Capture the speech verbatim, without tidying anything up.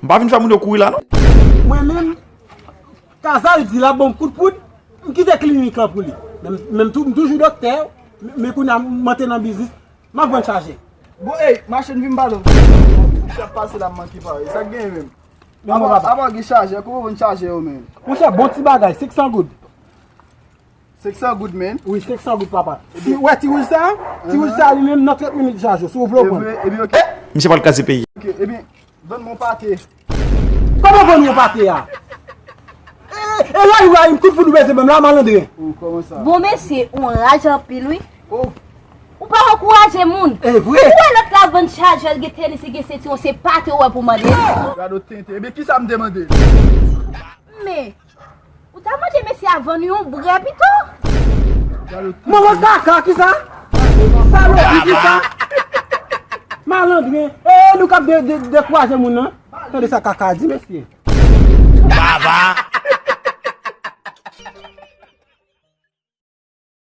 M pa vin fè moun yo kouri la, non. Mwen menm, Kazal di l ap ban m kout poud, m kite klinik lan pou li. Men, men m tou, m toujou doktè, men, men kounye a m antre nan biznis, m ap vann chaje. Bon, ey, machann, vin m pale w. Misye ap pase la, m manke pare. Sa k genyen menm? Avan, avan gen chajè, kòman w vann chajè yo menm? Monchè, bon ti bagay, senk san goud. Senk san goud, men. Wi, senk san goud, papa. Si w wè ti wouj sa, ti wouj sa li menm nan trant minit chaje, si w vle w pran. Ebyen, ebyen, ok. Misye pral kraze peyi. Ok, ebyen, vann mwen pate. Kòman vann mwen pate a? E, e la, Ibrahim, kout poud ou bezwen ban m la, malandren. Oh, kòman sa? Bon, mesye, ou anraje anpil, wi. Oh. Ou pa ankouraje moun. E vre. Ou wè lòt la vann chajè, l gen tenis, li gen sentiwon, se pate ou wè pou mande. Gade w tenten. Ebyen, kisa m te mande? Men, ou ta mande mesye a vann yon brè pito. Manman kaka, kisa? Salopri, kisa? Malandren. E, nou k ap de, de, dekouraje moun nan. Tande sa kaka di, mesye. Baba.